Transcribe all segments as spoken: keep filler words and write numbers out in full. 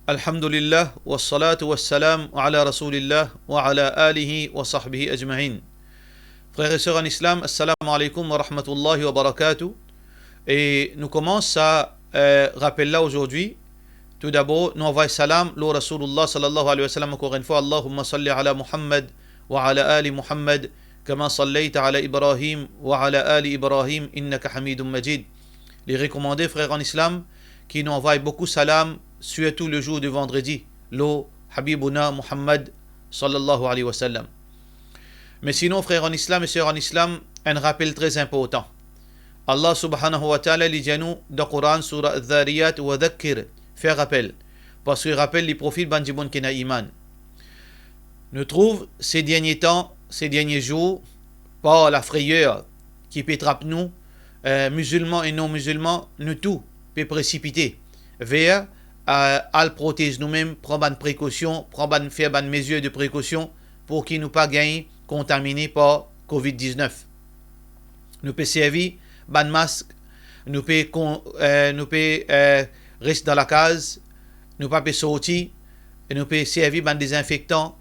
Alhamdulillah, wassalatu wassalam ala Rasoulillah, wa ala alihi wa sahbihi ajmain. Frer e ser an Islam, assalamu alaikum wa rahmatullahi wa barakatuh. E nou koumans sa, eh, rapel la azordi. Toudabor, nou anvoy salam lor Rasoulillah sallallahu alayhi wa sallam ankor enn fwa, Allahumma salli ala Muhammad wa ala ali Muhammad, kama sallayta ala Ibrahim wa ala ali Ibrahim, innaka Hamidum Majid. Li rekomande, frer an Islam, ki nou anvoy boukou salam, sirtou le zour de vandredi, lor Habibouna Muhammad, sallallahu alayhi wa sallam. Me sinon, frer an Islam e ser an Islam, enn rapel tre inportan. Allah subhanahu wa ta'ala, li dir nou dan Koran, sourat Az-Zariyat, wa dhakkir, fer rapel, parski rapel, li profit bann dimoun ki ena iman. Nou trouv se dernie tan, se dernie zour, par lafreyer ki pe trap nou, eh, mizilman e non-mizilman, nou tou pe presipite ver, eh, al protez noumem, pran bann prekosion, pran bann, fer bann mezir de prekosion pou ki nou pa gagn kontamine par covid diznef. Nou pe servi bann mask, nou pe kon-, eh, nou pe, eh, res dan lakaz, nou pa pe sorti, e nou pe servi bann dezinfektan,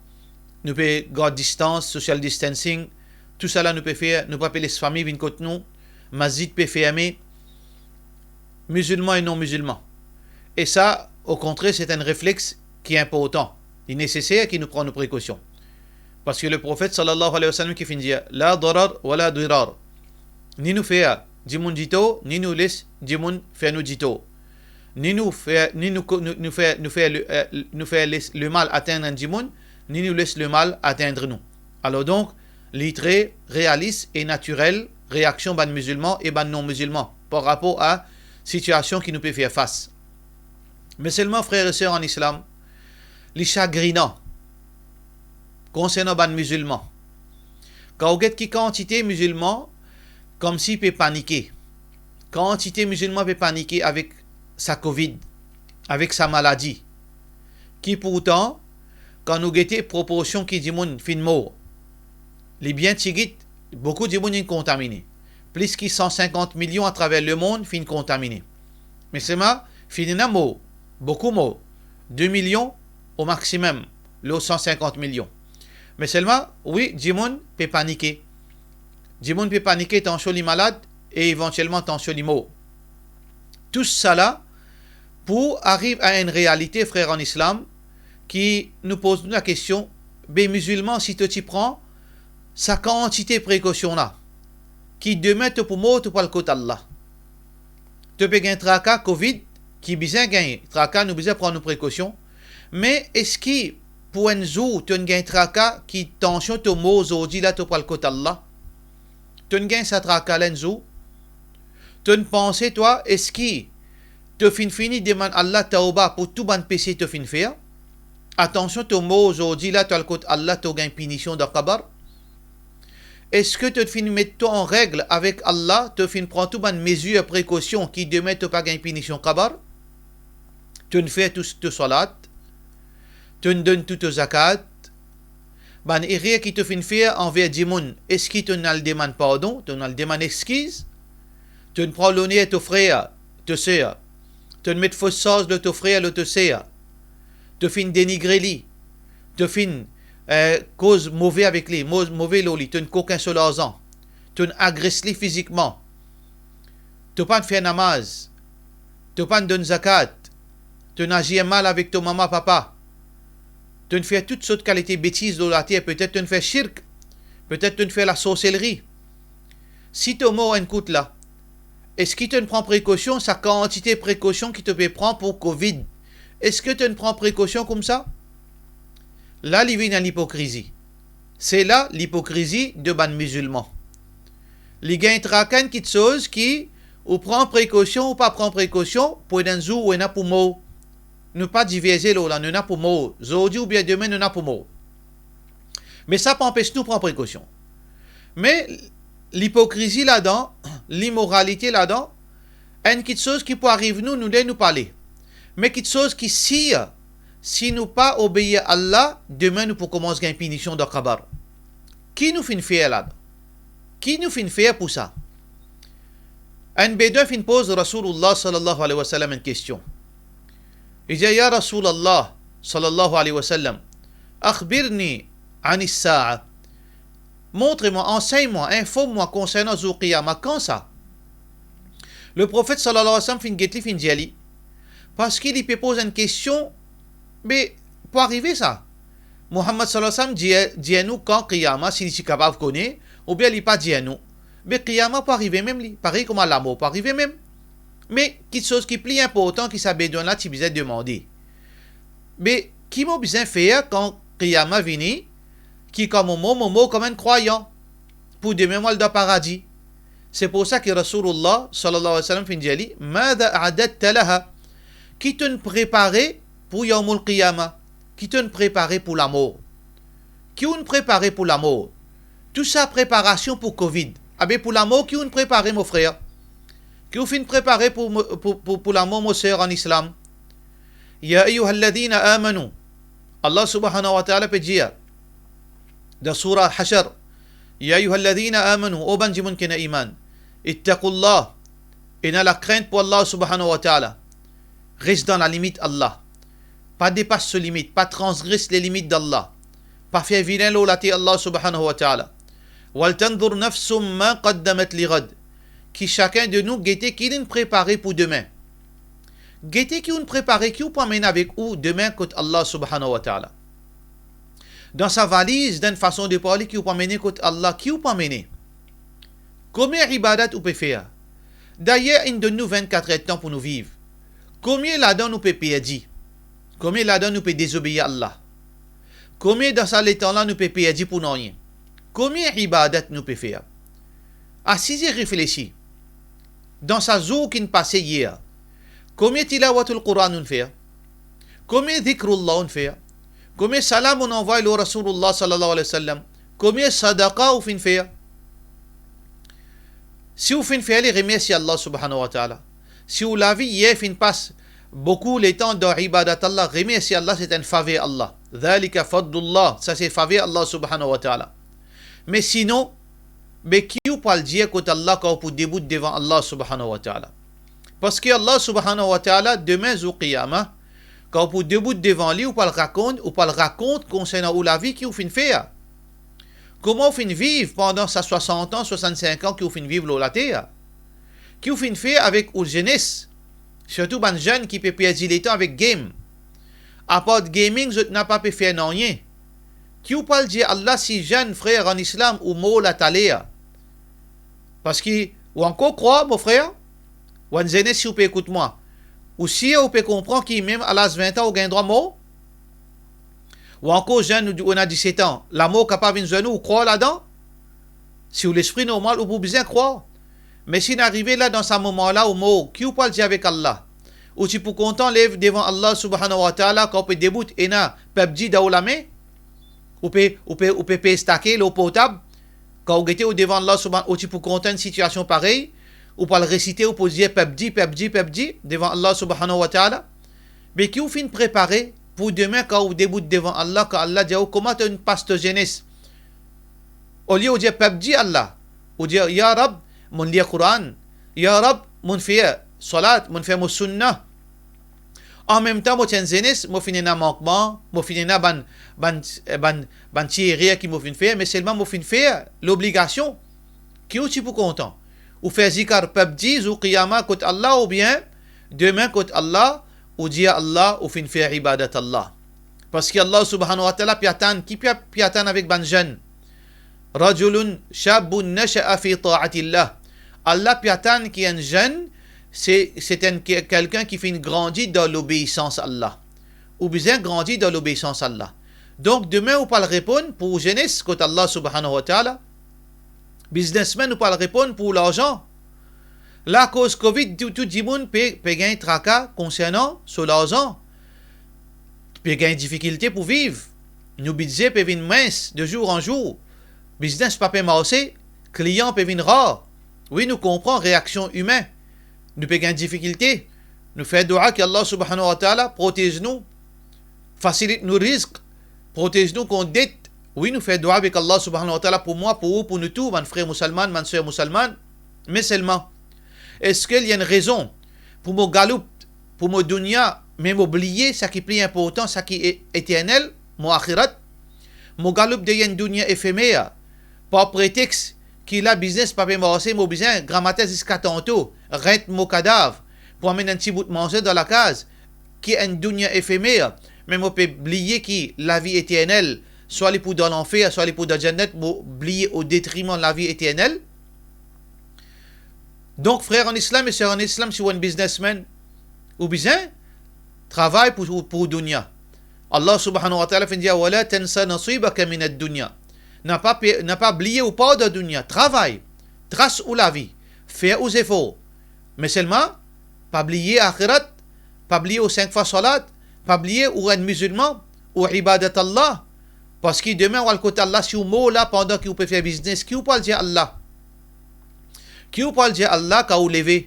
nou pe gard distans, social distancing, tousala nou pe fer, nou pa pe les fami vinn kot nou, masjid pe ferme, mizilman e non-mizilman. E sa, okontrer, se enn reflex ki inportan. Li neseser ki nou pran nou prekosion. Parski le Profet sallallahu alayhi wa sallam ki finn dir, "La darar wa la dirar." Ni nou fer dimoun ditor, ni nou les dimoun fer nou ditor. Ni nou fer, ni nou ko-, nou, nou fer, nou fer le, eh, nou fer les, lemal atenn enn dimoun, ni nou les lemal atenn nou. Alor donk, li tre realis e natirel reaksion bann mizilman e bann non-mizilman par rapor a sitiasion ki nou pe fer fas. Me selman, frer e ser an Islam, li sagrinan konsernan bann mizilman. Kan ou get ki kantite mizilman koumsi pe panike. Kantite mizilman pe panike avek sa covid, avek sa maladi. Ki pourtan, kan nou gete proporsion ki dimoun finn mor, li bien tigit, boukou dimoun inn kontamine. Plis ki san sinkant milion atraver lemond finn kontamine. Me selman, finn ena mor, boukou mor, de milion o maximem lor san sinkant milion. Me selman, wi, dimoun pe panike. Dimoun pe panike, tansion li malad e evantielman tansion li mor. Tousala pou ariv a enn realite, frer an Islam, ki nou poz nou lakestion, be mizilman, si to ti pran sa kantite prekosion la, ki demin to pou mor, to pou al kot Allah. To pe gagn traka covid, ki bizin gagn traka, nou bizin pran nou prekosion. Me eski pou enn zour to'nn gagn traka ki tansion to mor zordi la, to pou al kot Allah? To'nn gagn sa traka la enn zour? To'nn panse twa, eski to finn fini demann Allah tawba pou tou bann pese to finn fer? Atansion, to mor zordi la, to al kot Allah, to gagn pinision dan kabar. Eski to finn met twa an reg avek Allah, to finn pran tou bann mezir prekosion ki demin to pa gagn pinision kabar? To'nn fer tou to salat, to'nn donn tou to zakat, bann erer ki to finn fer anver dimoun, eski to'nn al demann pardon, to'nn al demann exkiz? To'nn pran loner to frer, to ser, to'nn met fos sarz lor to frer, lor to ser, to finn denigre li, to finn, eh, koz move avek li, mo-, move lor li, to'nn kokin so larzan, to'nn agres li fizikman, to pa'nn fer namaz, to pa'nn donn zakat, to'nn azir mal avek to mama, papa, to'nn fer tou sort kalite betiz lor later, petet to'nn fer shirk, petet to'nn fer lasorselri. Si to mor enn kout la, eski to'nn pran prekosion, sa kantite prekosion ki to pe pran pou covid, eski to'nn pran prekosion koumsa? La li vinn enn lipokrizi. Se la lipokrizi de bann mizilman. Li gagn traka enn kiksoz ki ou pran prekosion, ou pa pran prekosion, pou ena enn zour ou ena pou mor. Nou pa diverze lor la, nou ena pou mor. Zordi oubien demin, nou ena pou mor. Me sa pa anpes nou pran prekosion. Me lipokrizi ladan, limoralite ladan, enn kiksoz ki pou ariv nou, nou le nou pa le. Me kiksoz ki sir, si nou pa obeir Allah, demin nou pou koumans gagn pinision dan kabar. Ki nou finn fer la? Ki nou finn fer pou sa? Enn bedwin finn poz Rasoulillah sallallahu alayhi wa sallam enn kestion. Li dir, "Ya Rasoul Allah, sallallahu alayhi wa sallam, akhbirni anis saa." Montre mwa, ansegn mwa, inform mwa konsernan zour Qiyama, kan sa? Leprofet, sallallahu alayhi wa sallam, finn get li, finn dir li, parski li pe poz enn kestion, be pou arive sa? Muhammad, sallallahu alayhi wa sallam, dir, dir nou kan Qiyama, si li ti kapav kone, oubien li pa dir nou. Be Qiyama pou arive mem li, parey kouma lamor pou arive mem. Me kiksoz ki pli inportan ki sa bedwin la ti bizin demande, be ki mo bizin fer kan Qiyama vini, ki kan mo mor, mo mor kouma enn krwayan, pou demin mo al dan paradi? Se pou sa ki Rasoulullah, sallallahu alayhi wa sallam, finn dir li, "Madha a'dadta laha?" Ki to'nn prepare pou Yawmul Qiyama? Ki to'nn prepare pou lamor? Ki ou'nn prepare pou lamor? Tou sa preparasion pou Covid, abe pou lamor ki ou'nn prepare, mo frer? Ki ou finn prepare pou mo-, pou, pou, pou lamor, mo ser an Islam? Ya ayyuhalladhina amanu, Allah subhanahu wa ta'ala pe dir dan Soura Al-Hashr, "Ya ayyuhalladhina amanu, o bann dimoun ki ena iman, ittaqullah, ena lakrint pou Allah subhanahu wa ta'ala, res dan lalimit Allah, pa depas so limit, pa transgres lelimit d'Allah, pa fer vilin lor later Allah subhanahu wa ta'ala. Wal tanzur nafsum ma qaddamat lighad." Ki sakenn de nou gete ki li'nn prepare pou demin. Gete ki ou'nn prepare, ki ou pou amenn avek ou demin kot Allah subhanahu wa ta'ala. Dan sa valiz, dan fason de parle, ki ou pou amene kot Allah, ki ou pou amene? Komie ibadat ou pe fer? Dayer, inn donn nou vinn-kat er tan pou nou viv. Komie ladan nou pe perdi? Komie ladan nou pe dezobeir Allah? Komie dan sa letan la nou pe perdi pou nanye? Komie ibadat nou pe fer? Asize reflesi. Dan sa zour ki'nn pase yer, komie tilawatul Quran ou'nn fer? Komie zikrullah ou'nn fer? Komie salam ou'nn anvway lor Rasoulullah sallallahu alayhi wa sallam? Komie sadaqa ou finn fer? Si ou finn fer li, remersie Allah subhanahu wa ta'ala. Si ou lavi yer finn pas boukou letan dan ibadat Allah, remersie Allah, se enn faver Allah. Dhalika fadlullah, sa se faver Allah subhanahu wa ta'ala. Me sinon, be ki ou pou al dir kot Allah kan ou pou debout devan Allah subhanahu wa ta'ala? Parski Allah subhanahu wa ta'ala, demin zour Qiyama, kan ou pou debout devan li, ou pou al rakont, ou pou al rakont konsernan ou lavi ki ou finn fer. Kouma ou finn viv pandan sa swasant an, swasannsink an ki ou finn viv lor later? Ki ou finn fer avek ou zenes? Sirtou bann zenn ki pe perdi letan avek game. Apart gaming, zot napa pe fer nanye. Ki ou pou al dir Allah si zenn frer an Islam ou mor la taler? Parski ou ankor krwar, mo frer, ou enn zenes, si ou pe ekout mwa, ou sir ou pe konpran ki mem a laz vin an, ou gagn drwa mor? Ou ankor zenn, ou, ou ena diset an, lamor kapav vinn zwenn ou, ou krwar ladan? Si ou lespri normal, ou pou bizin krwar. Me si inn arive la, dan sa moman la, ou mor, ki ou pou al dir avek Allah? Ou ti pou kontan lev devan Allah subhanahu wa ta'ala, kan ou pe debout, ena PUBG dan ou lame? Ou pe, ou pe, ou pe pez take lor portab? Kan ou gete ou devan Allah subhanahu, ou ti pou kontan enn sitiasion parey? Ou pou al resite, ou pou dir PUBG, PUBG, PUBG devan Allah subhanahu wa ta'ala? Be ki ou finn prepare pou demin kan ou debout devan Allah, kan Allah dir ou, "Kouma to'nn pas to zenes?" Olie ou dir, "PUBG, Allah," ou dir, "Ya Rab, mo'nn lir Quran. Ya Rab, mo'nn fer salat, mo'nn fer mo sunna. Anmemtan, mo ti enn zenes, mo finn ena mankman, mo finn ena bann, bann, bann, bann ti erer ki mo finn fer, me selman mo finn fer lobligasion." Ki ou ti pou kontan? Ou fer zikar PUBG zour Qiyama kot Allah, oubien demin kot Allah, ou dir Allah ou finn fer ibadat Allah? Parski Allah subhanahu wa ta'ala pe atann, ki pe, pe atann avek bann zenn? Rajulun shabun nasha'a fi ta'atillah. Allah pe atann ki enn zenn, se, se enn ke-, kelkenn ki finn grandi dan lobeisans Allah. Ou bizin grandi dan lobeisans Allah. Donk, demin ou pou al reponn pou ou zenes kot Allah subhanahu wa ta'ala. Biznesmenn, ou pou al reponn pou ou larzan. La, akoz Covid, tou, tou dimoun pe, pe gagn traka konsernan so larzan. Pe gagn difikilte pou viv. Nou bidze pe vinn mins de zour an zour. Biznes pa pe marse, klian pe vinn rar. Wi, nou konpran reaksion imin. Nou pe gagn difikilte. Nou fer dua ki Allah subhanahu wa ta'ala protez nou, fasilit nou rizk, protez nou kont det. Wi, nou fer dua avek Allah subhanahu wa ta'ala pou mwa, pou ou, pou nou tou, bann frer musalman, bann ser musalman. Me selman, eski li enn rezon pou mo galoup, pou mo dounia, me mo bliye sa ki pli inportan, sa ki e-, eternel, mo axirat. Mo galoup deryer enn dunya efemer, par pretex ki la biznes pa pe marse, mo bizin gramatin ziska tanto, rent mo kadav, pou amenn enn ti bout manze dan lakaz, ki enn dunya efemer, me mo pe bliye ki lavi eternel, swa li pou dan lanfer, swa li pou dan Jannat, mo bliye o detriman lavi eternel. Donk, frer an Islam e ser an Islam, si ou enn biznesmenn, ou bizin travay pou, pou, pou dunya. Allah subhanahu wa ta'ala finn dir, "Wa la tansa nasibaka minad dunya." Na pa pe-, na pa bliye ou par dan dunya. Travay, tras ou lavi, fer ou zefor. Me selman, pa bliye axirat, pa bliye ou sink fwa salat, pa bliye ou enn mizilman, ou ibadat Allah. Parski demin ou al kot Allah, si ou mor la pandan ki ou pe fer biznes, ki ou pou al dir Allah? Ki ou pou al dir Allah kan ou leve?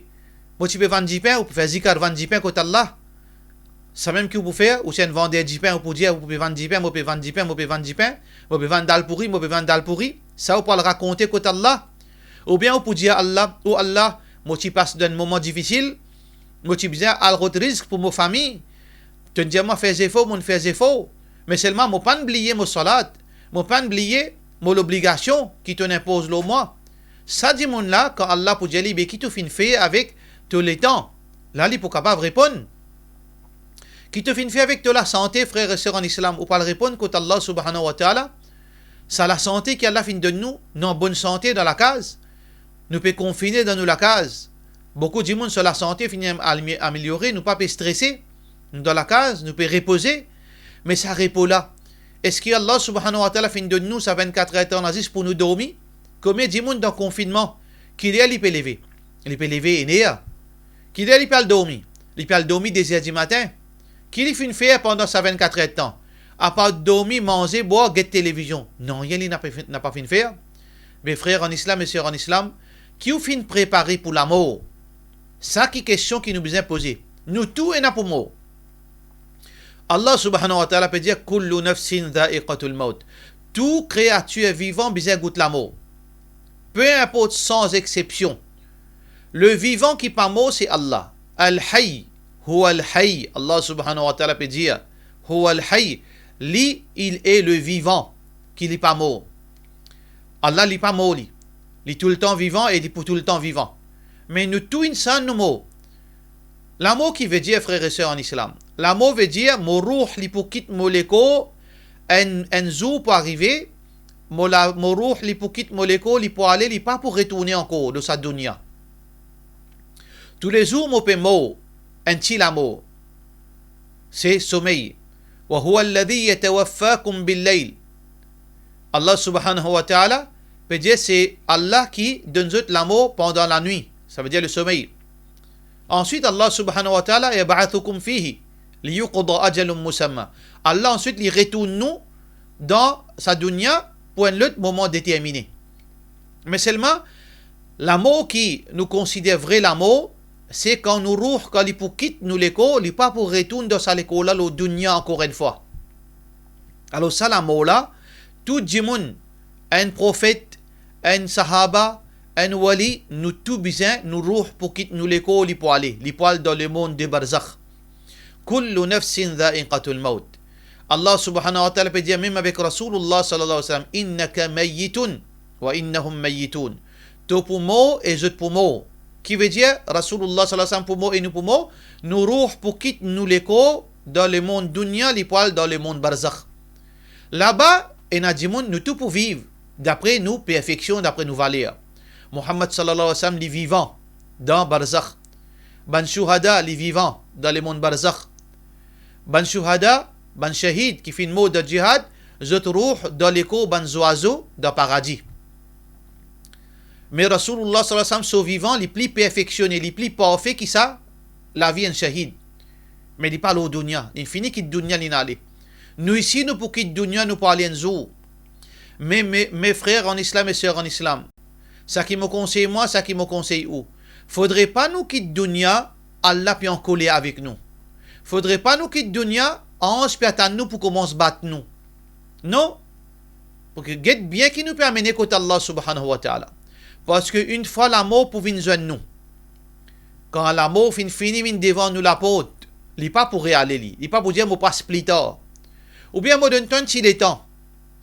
Mo ti pe vann dipin, ou pou fer zikar vann dipin kot Allah. Samem ki ou pou fer, ou ti enn vander dipin, ou pou dir, ou pe vann dipin, mo pe vann dipin, mo pe vann dipin, mo pe vann dalpouri, mo pe vann dalpouri. Sa ou pou al rakonte kot Allah? Oubien ou pou dir Allah, "O Allah, mo ti pas dan enn moman difisil, mo ti bizin al rod risk pou mo fami. To'nn dir mwa fer zefor, mo'nn fer zefor. Me selman mo pa'nn bliye mo salat, mo pa'nn bliye mo lobligasion ki to'nn inpoz lor mwa." Sa dimoun la, kan Allah pou dir li, "Be ki to finn fer avek to letan?" La li pou kapav reponn. "Ki to finn fer avek to lasante, frer e ser an Islam?" Ou pou al reponn kot Allah subhanahu wa ta'ala, "Sa lasante ki Allah finn donn nou, nou an bonn sante dan lakaz. Nou pe konfine dan nou lakaz. Boukou dimoun so lasante finn am-, almi-, ameliore, nou pa pe strese. Nou dan lakaz, nou pe repoze." Me sa repo la, eski Allah subhanahu wa ta'ala finn donn nou sa vennkat er tan la zis pou nou dormi? Konbien dimoun dan konfinnman, ki ler li pe leve? Li pe leve enn er. Ki ler li pe al dormi? Li pe al dormi de zer dimatin. Ki li finn fer pandan sa vennkat er tan? Apar dormi, manze, bwar, get televizion, nanye li napa finn, napa finn fer. Me frer an Islam e ser an Islam, ki ou finn prepare pou lamor? Sa ki kestion ki nou bizin poze. Nou tou ena pou mor. Allah subhanahu wa ta'ala pe dir, "Kullu nafsin dha'iqatul maut." Tou kreatir vivan bizin gout lamor. Pe inport, san exsepsion. Le vivan ki pa mor, se Allah. Al-Hayy, huwa al-Hayy. Allah subhanahu wa ta'ala pe dir, "Huwa al-Hayy." Li, il est le vivant, ki li pa mor. Allah, li pa mor li. Li toultan vivan e li pou toultan vivan. Me nou tou insan nou mor. Lamor ki vedir, frer e ser an Islam? Lamor vedir mo rouh li pou kit mo lekor, enn, enn zour pou arive, mo la, mo rouh li pou kit mo lekor, li pou ale, li pa pou retourne ankor dan sa dunya. Toulezour mo pe mor, enn ti lamor. Se somey. "Wa huwa alladhi yatawaffakum bil-layl." Allah subhanahu wa ta'ala pe dir se Allah ki donn zot lamor pandan lanwit, sa vedir le somey. Answit, Allah subhanahu wa ta'ala, "Yab'athukum fihi liyuqda ajalun musamma." Allah answit li retourn nou dan sa dunya pou enn lot moman determine. Me selman, lamor ki nou konsider vre lamor, se kan nou rouh, kan li pou kit nou lekor, li pa pou retourn dan sa lekor la lor dunya ankor enn fwa. Alor sa lamor la, tou dimoun, enn profet, enn sahaba, enn wali, nou tou bizin, nou rouh pou kit nou lekor, li pou ale, li pou al dan lemond de barzakh. "Kullu nafsin dha'iqatul maut." Allah subhanahu wa ta'ala pe dir mem avek Rasoulillah sallallahu alayhi wa sallam, "Innaka mayyitun wa innahum mayyitun." To pou mor e zot pou mor. Ki vedir Rasoulillah sallallahu alayhi wa sallam pou mor e nou pou mor, nou rouh pou kit nou lekor dan lemond dunya, li pou al dan lemond barzakh. Laba, ena dimoun, nou tou pou viv dapre nou perfeksion, dapre nou valer. Muhammad sallallahu alayhi wa sallam, li vivan dan barzakh. Bann shuhada, li vivan dan lemond barzakh. Bann shuhada, bann shahid ki finn mor dan jihad, zot rouh dan lekor bann zwazo dan paradi. Me Rasoulillah sallallahu alayhi wa sallam, so vivan, li pli perfeksione, li pli parfe ki sa lavi enn shahid. Me li pa lor dunya, li fini kit dunya, li ale. Nou isi, nou pou kit dunya, nou pou ale enn zour. Me, me, me frer an Islam e ser an Islam, sa ki mo konsey mwa, sa ki mo konsey ou, fodre pa nou kit dunya, Allah pe ankoler avek nou. Fodre pa nou kit dunya, anz pe atann nou pou koumans bat nou. Non. Parski get bien ki nou pe amene kot Allah subhanahu wa ta'ala. Parski enn fwa lamor pou vinn zwenn nou. Kan lamor finn fini vinn devan nou laport, Li pa pou reale li. Li pa pou dir, "Mo pas pli tar." Oubien, "Mo donn twa enn ti letan.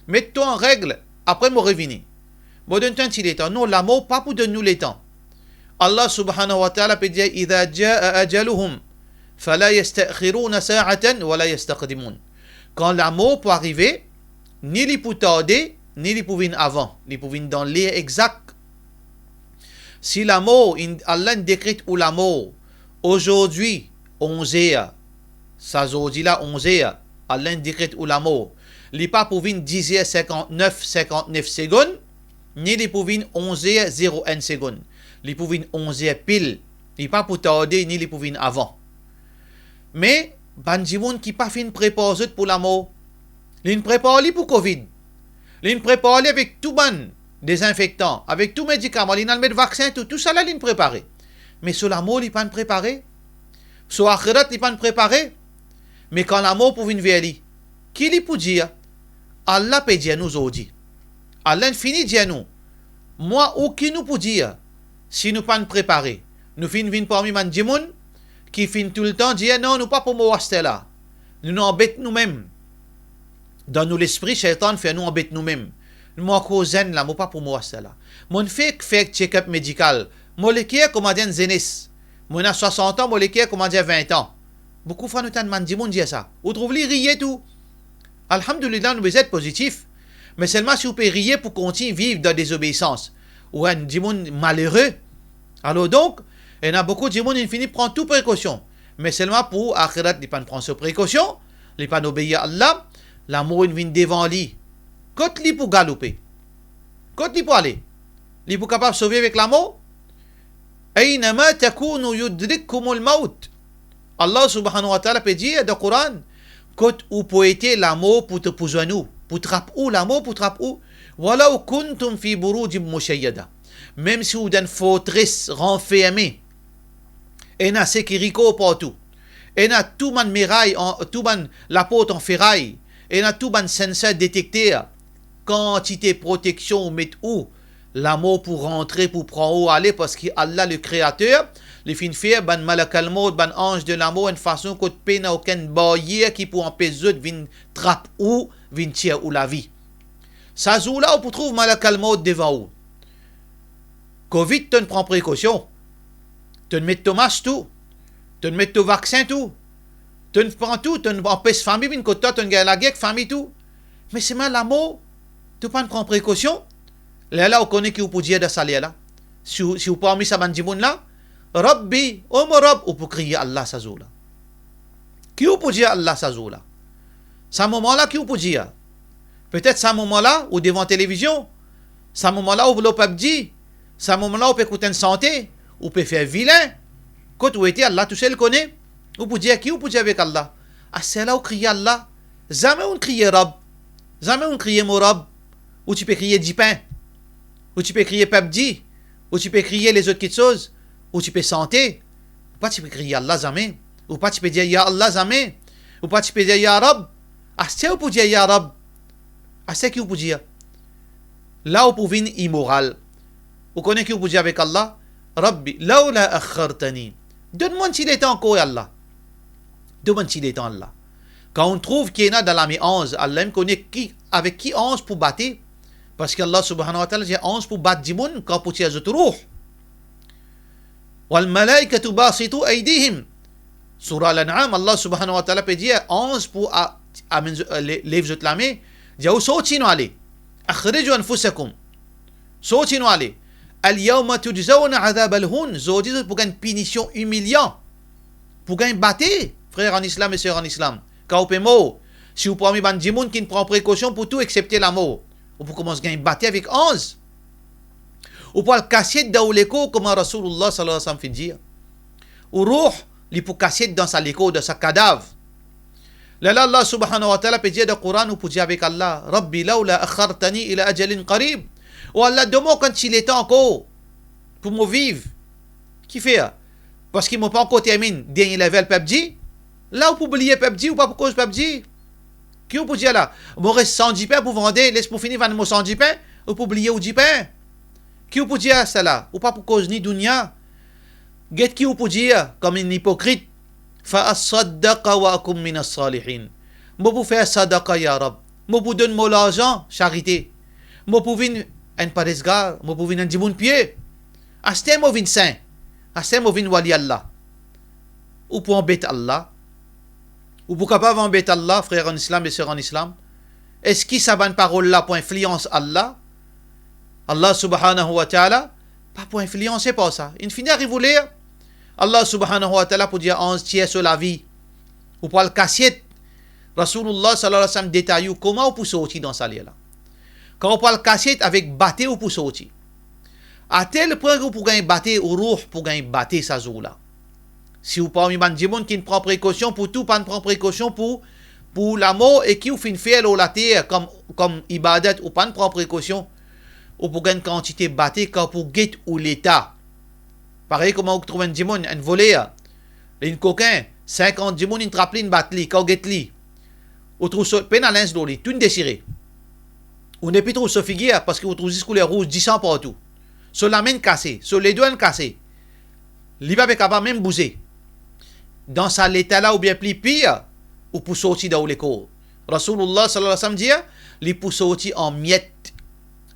Met twa an reg, apre mo revini." Mo donn twa enn ti letan. Non, lamor pa pou donn nou letan. Allah subhanahu wa ta'ala pe dir, "Idha jaa ajaluhum, fala yasta'khiruna sa'atan, wala yastaqdimun." Kan lamor pou arive, ni li pou tarde, ni li pou vinn avan. Li pou vinn dan ler exak. Si lamor, inn, Allah inn dekret ou lamor, azordi, onz er, sa zordi la, onz er, Allah inn dekret ou lamor. Li pa pou vinn diz er sinkantnef, sinkantnef segonn, ni li pou vinn onz er zero enn segonn. Li pou vinn onz er pil. Li pa pou tarde, ni li pou vinn avan. Me, bann dimoun ki pa finn prepar zot pou lamor, linn prepar li pou covid. Linn prepar li avek tou bann dezinfektan, avek tou medikaman, linn al met vaksin, tou, tou sa la linn prepare. Me so lamor li pa'nn prepare. So axirat li pa'nn prepare. Me kan lamor pou vinn ver li, ki li pou dir? Allah pe dir nou zordi. Allah inn fini dir nou, mwa ou ki nou pou dir, si nou pa'nn prepare. Nou finn vinn parmi bann dimoun ki finn toultan dir, "Non, nou pa pou mor aster la. Nou, nou anbet noumem." Dan nou lespri, Seytan fer nou anbet noumem. "Mo ankor zenn la, mo pa pou mor aster la. Mo'nn fek fer check-up medikal. Mo leker kouma dir enn zenes. Mo ena swasant an, mo leker kouma dir vin an." Boukou fwa nou tann bann dimoun dir sa. Ou trouv li riye tou. Alhamdulillah, nou bizin et pozitif. Me selman si ou pe riye pou kontign viv dan dezobeisans, ou enn dimoun malere. Alor donk, ena boukou dimoun inn fini pran tou prekosion. Me selman pou axirat, li pa'nn pran so prekosion, li pa'nn obeir Allah, lamor inn vinn devan li. Kot li pou galoupe? Kot li pou ale? Li pou kapav sove avek lamor? "Aynama takunu yudrikkumul mawt." Allah subhanahu wa ta'ala pe dir dan Koran, kot ou pou ete, lamor pou to, pou zwenn ou, pou trap ou, lamor pou trap ou. "Walaw kuntum fi burujin mushayyada." Mem si ou dan enn fortres ranferme, ena sekirite partou, ena tou bann miray an, tou bann laport an feray, ena tou bann sensor detekter, kantite proteksion ou met ou, lamor pou rantre, pou pran ou ale, parski Allah le Kreater, li finn fer bann malakal mot, bann anz de lamor, enn fason kot pena okenn baryer ki pou anpes zot vinn trap ou, vinn tir ou lavi. Sa zour la, ou pou trouv malakal mot devan ou. Covid, to'nn pran prekosion. To'nn met to mas tou. To'nn met to vaksin tou. To'nn pran tou, to'nn anpes fami vinn kot twa, to'nn gagn lager ek fami tou. Me selman lamor, to pa'nn pran prekosion. Lerla ou kone ki ou pou dir dan sa ler la? Si ou, si ou parmi sa bann dimoun la, "Rabbi, o mo Rab," ou pou kriye Allah sa zour la. Ki ou pou dir Allah sa zour la? Sa moman la, ki ou pou dir? Petet sa moman la, ou devan televizion. Sa moman la, ou lor PUBG. Sa moman la, ou pe ekout enn sante. Ou pe fer vilin. Kot ou ete, Allah tousel kone. Ou pou dir ki? Ou pou dir avek Allah. Aster la ou kriye Allah. Zame ou'nn kriye Rab. Zame ou'nn kriye mo Rab. Ou ti pe kriye dipin. Ou ti pe kriye PUBG. Ou ti pe kriye lezot kitsoz. Ou ti pe sante. Ou pa ti pe kriye Allah zame. Ou pa ti pe dir, "Ya Allah," zame. Ou pa ti pe dir, "Ya Rab." Aster ou pou dir, "Ya Rab." Aster ki ou pou dir? La ou pou vinn imoral. Ou kone ki ou pou dir avek Allah? "Rabbi, lawla akhartani." Donn mwa enn ti letan ankor, ya Allah. Donn mwa enn ti letan, Allah. Kan ou trouv ki ena dan lame anz, Allah mem kone ki, avek ki anz pou bate. Parski Allah subhanahu wa ta'ala dir anz pou bat dimoun kan pou tir zot rouh. "Wal malaikatu basitu aydihim." Soura Al-An'am, Allah subhanahu wa ta'ala pe dir, anz pou a-, amenn zo-, le-, lev zot lame, dir, "Ou sorti nou ale. Akhriju anfusakum." Sorti nou ale. "Al yawma tujzawna adhabal hun." Zordi zot pou gagn pinision imilian. Pou gagn bate, frer an Islam e ser an Islam. Kan ou pe mor, si ou parmi bann dimoun ki'nn pran prekosion pou tou exsepte lamor, ou pou koumans gagn bate avek anz. Ou pou al kasiet dan ou lekor, kouma Rasoulillah sallallahu alayhi wa sallam finn dir. Ou rouh, li pou kasiet dan sa lekor, dan sa kadav. Lerla Allah subhanahu wa ta'ala pe dir dan Koran, ou pou dir avek Allah, "Rabbi, lawla akhartani ila ajalin qarib." O Allah, donn mwa enn ti letan ankor pou mo viv. Kifer? Parski mo pa ankor terminn dernie level PUBG. La ou pou bliye PUBG, ou pa pou koz PUBG. Ki ou pou dir la? Mo res san dipin pou vande, les mo fini vann mo san dipin, ou pou bliye ou dipin. Ki ou pou dir sa la? Ou pa pou koz ni dounia. Get ki ou pou dir, kouma enn ipokrit. Fa asaddaqa wa akun minas salihin. Mo pou fer sadaka, ya Rab. Mo pou donn mo larzan, sarite. Mo pou vinn enn paresgar, mo pou vinn enn dimoun pie. Aster mo vinn sin. Aster mo vinn wali Allah. Ou pou anbet Allah. Ou pou kapav anbet Allah, frer an Islam e ser an Islam. Eski sa bann parol la pou inflians Allah? Allah subhanahu wa ta'ala pa pou inflianse par sa. Inn fini ariv ou ler, Allah subhanahu wa ta'ala pou dir anz tir so lavi. Ou pou al kasiet. Rasoulullah sallallahu alayhi wa sallam detay ou kouma ou pou sorti dan sa ler la. Kan ou pou al kasiet, avek bate ou pou sorti. Atel pwin ki ou pou gagn bate, ou rouh pou gagn bate sa zour la. Si ou parmi bann dimoun ki pran prekosion pou tou, pa pran prekosion pou, pou lamor e ki ou finn fer lor later kom, kom ibadat, ou pa pran prekosion, ou pou gagn kantite bate kan ou pou get ou leta. Parey kouma ou trouv enn dimoun, enn voler, li enn kokin, sinkant dimoun inn trap li, inn bat li, kan ou get li, ou trouv so, pena linz lor li, tou inn desire. Ou nepli trouv so figir, parski ou trouv zis kouler rouz, disan partou. So lame inn kase, so ledo inn kase. Li pa pe kapav mem bouze. Dan sa leta la oubien pli pir, ou pou sorti dan ou lekor. Rasoulullah sallallahu alayhi wa sallam dir, li pou sorti an miet.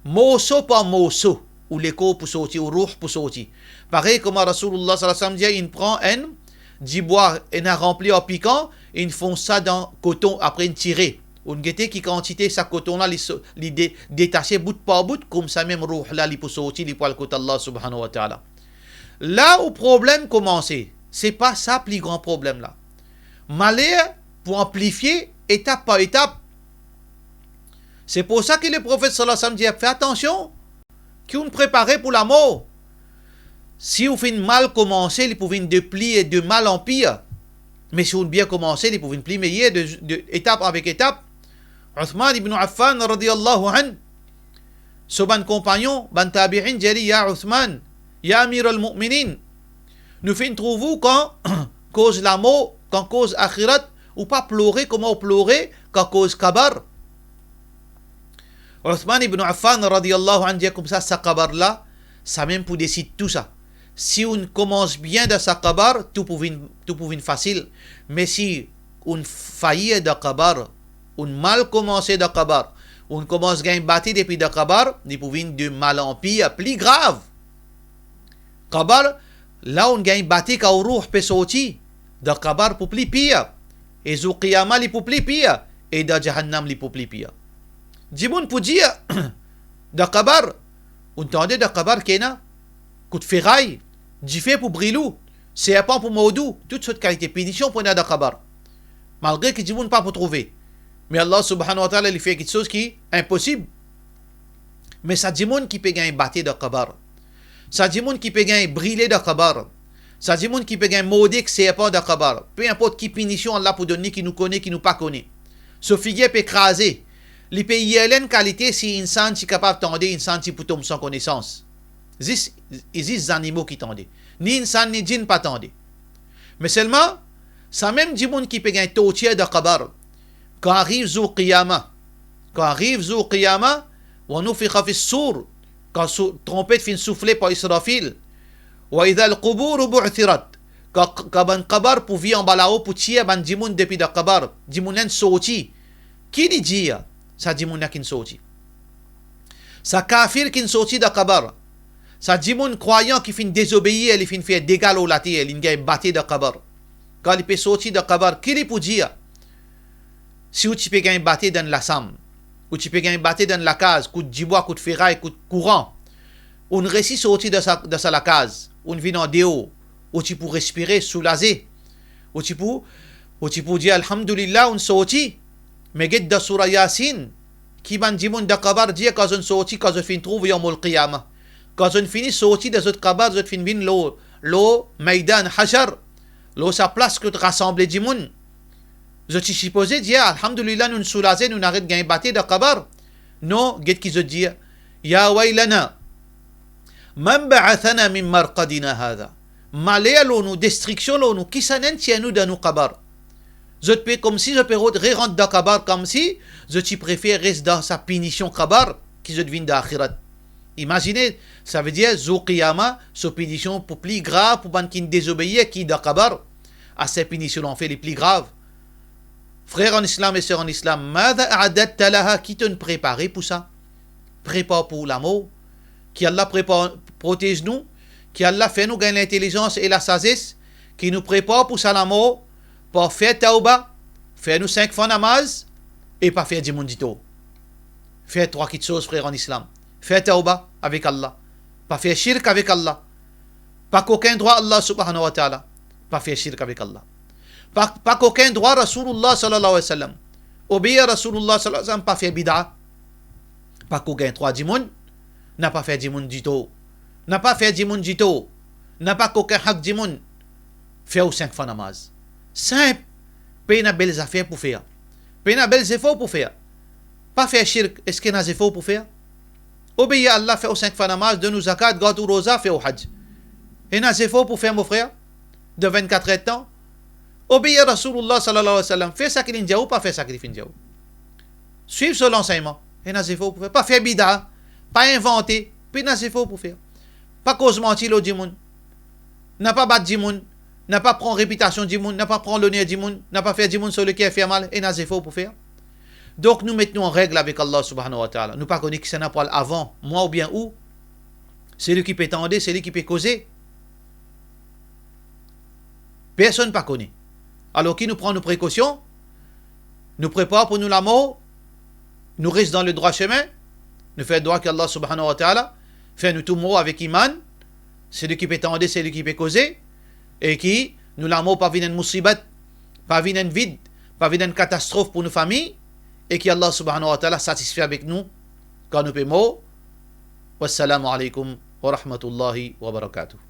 Morso par morso, ou lekor pou sorti, ou rouh pou sorti. Parey kouma Rasoulullah sallallahu alayhi wa sallam dir, inn pran enn dibwa, ena ranpli ar pikan, inn fons sa dan koton, apre inn tire. Ou'nn gete ki kantite sa koton la, li so-, li de-, detase bout par bout, koumsa mem rouh la, li pou sorti, li pou al kot Allah subhanahu wa ta'ala. La ou problem koumanse, se pa sa pli gran problem la. Maler pou anplifie etap par etap. Se pou sa ki Leprofet sallallahu alayhi wa sallam dir, fer atansion, ki ou'nn prepare pou lamor. Si ou finn mal koumanse, li pou vinn de pli e de mal an pir. Me si ou'nn bien koumanse, li pou vinn pli meyer de, de etap avek etap. Uthman ibn Affan radiyallahu anhu, so bann konpagnon, bann tabi'in, dir li, "Ya Uthman, ya Amir al-Mu'minin, nou finn trouv ou kan koz lamor, kan koz axirat, ou pa plore kouma ou plore kan koz kabar." Uthman ibn Affan radiyallahu anhu dir koumsa, sa kabar la, samem pou desid tou sa. Si ou'nn koumans bien dan sa kabar, tou pou vinn, tou pou vinn fasil. Me si ou'nn fayir dan kabar, ou'nn mal koumanse dan kabar, ou'nn koumans gagn bate depi dan kabar, li pou vinn de mal an pir, pli grav. Kabar, la ou'nn gagn bate kan ou rouh pe sorti, dan kabar pou pli pir, e zour qiyama li pou pli pir, e dan jahannam li pou pli pir. Dimoun pou dir, dan kabar, ou'nn tande dan kabar ki ena kout feray, dife pou bril ou, serpan pou mord ou, tout sort kalite pinision pou ena dan kabar. Malgre ki dimoun pa pou trouve, me Allah subhanahu wa ta'ala, li fer kiksoz ki inposib. Me sa dimoun ki pe gagn bate dan kabar, sa dimoun ki pe gagn brile dan kabar, sa dimoun ki pe gagn morde ek serpan dan kabar, pe inport ki pinision Allah pou donn li ki nou kone, ki nou pa kone, so figir pe kraze, li pe ierle enn kalite, si insan ti kapav tande, insan ti pou tom san konesans. Zis, zis zanimo ki tande. Ni insan, ni djinn pa tande. Me selman, samem dimoun ki pe gagn tortir dan kabar, kan ariv zour qiyama, kan ariv zour qiyama, wa nufikha fis sur, kan sou-, tronpet finn soufle par Israfil, wa idhal quburu bu'thirat, kan, kan bann kabar pou vir anba lao pou tir bann dimoun depi dan kabar, dimoun inn sorti, ki li dir, sa dimoun la ki'nn sorti? Sa kafir ki'nn sorti dan kabar, sa dimoun krwayan ki finn dezobeir, li finn fer dega lor later, li'nn gagn bate dan kabar. Kan li pe sorti dan kabar, ki li pou dir? Si ou ti pe gagn bate dan lasam, ou ti pe gagn bate dan lakaz, kout dibwa, kout feray, kout kouran, ou'nn resi sorti dan sa, dan sa lakaz, ou'nn vinn andeor, ou ti pou respire soulaze, ou ti pou, ou ti pou dir, "Alhamdulillah, ou'nn sorti." Me get dan soura Yasin, ki bann dimoun dan kabar dir kan zot sorti, kan zot finn trouv Yawmul Qiyama. Kan zot fini sorti dan zot kabar, zot finn vinn lor, lor Meydan Hashar, lor sa plas kot rasanble dimoun. Zot ti sipoze dir, "Alhamdulillah, nou'nn soulaze, nou'nn aret gagn bate dan kabar." Non, get ki zot dir, "Ya waylana, man ba'athana min marqadina hadha." Maler lor nou, destriksion lor nou, kisannla inn tir nou dan nou kabar? Zot pe koumsi zot pe rod-, rerant dan kabar, koumsi zot ti prefer res dan sa pinision kabar ki zot vinn dan axirat. Imazine, savedir zour qiyama, so pinision pou pli grav pou bann ki'nn dezobeir ki dan kabar. a sa pinision lanfer lepli grav. Frer an Islam e ser an Islam, madha a'dadta laha, ki to'nn prepare pou sa? Prepar pou lamor. Ki Allah prepar, protez nou, ki Allah fer nou gagn lintelizans e lasazes, ki nou prepar pou sa lamor, par fer tawba, fer nou sink fwa namaz, e pa fer dimoun ditor. Fer trwa kitsoz, frer an Islam. Fer tawba avek Allah. Pa fer shirk avek Allah. Pa kokin drwa Allah subhanahu wa ta'ala. Pa fer shirk avek Allah. Pa, pa kokin drwa Rasoulullah sallallahu alayhi wa sallam. Obeir Rasoulullah sallallahu alayhi wa sallam, pa fer bida. Pa kokin drwa dimoun, napa fer dimoun ditor. Napa fer dimoun ditor. Napa kokin hak dimoun. Fer ou sink fwa namaz. Sinp. Pena bel zafer pou fer. Pena bel zefor pou fer. Pa fer shirk, eski ena zefor pou fer? Obeir Allah, fer ou sink fwa namaz, donn ou zakat, gard ou roza, fer ou haj. Ena zefor pou fer, mo frer, dan vinn-kat erdtan? Obeir Rasoulullah sallallahu alayhi wa sallam, fer sa ki linn dir ou, pa fer sa ki li finn dir ou. Swiv so lansegnman, ena zefor pou fer. Pa fer bida, pa invante, pena zefor pou fer. Pa koz manti lor dimoun. Napa bat dimoun, napa pran repitasion dimoun, napa pran loner dimoun, napa fer dimoun so leker fer mal, ena zefor pou fer. Donk nou met nou an reg avek Allah subhanahu wa ta'ala. Nou pa kone kisannla pou al avan, mwa oubien ou. Seli ki pe tande, seli ki pe koze. Personn pa kone. Alor ki nou pran nou prekosion, nou prepar pou nou lamor, nou res dan le drwa semin, nou fer dwa ki Allah subhanahu wa ta'ala fer nou tou mor avek iman, seli ki pe tande, seli ki pe koze, e ki nou lamor pa vinn enn mousibat, pa vinn enn vid, pa vinn enn katastrof pou nou fami, e ki Allah subhanahu wa ta'ala satisfe avek nou kan nou pe mor. Wassalamu alaykum wa rahmatullahi wa barakatuh.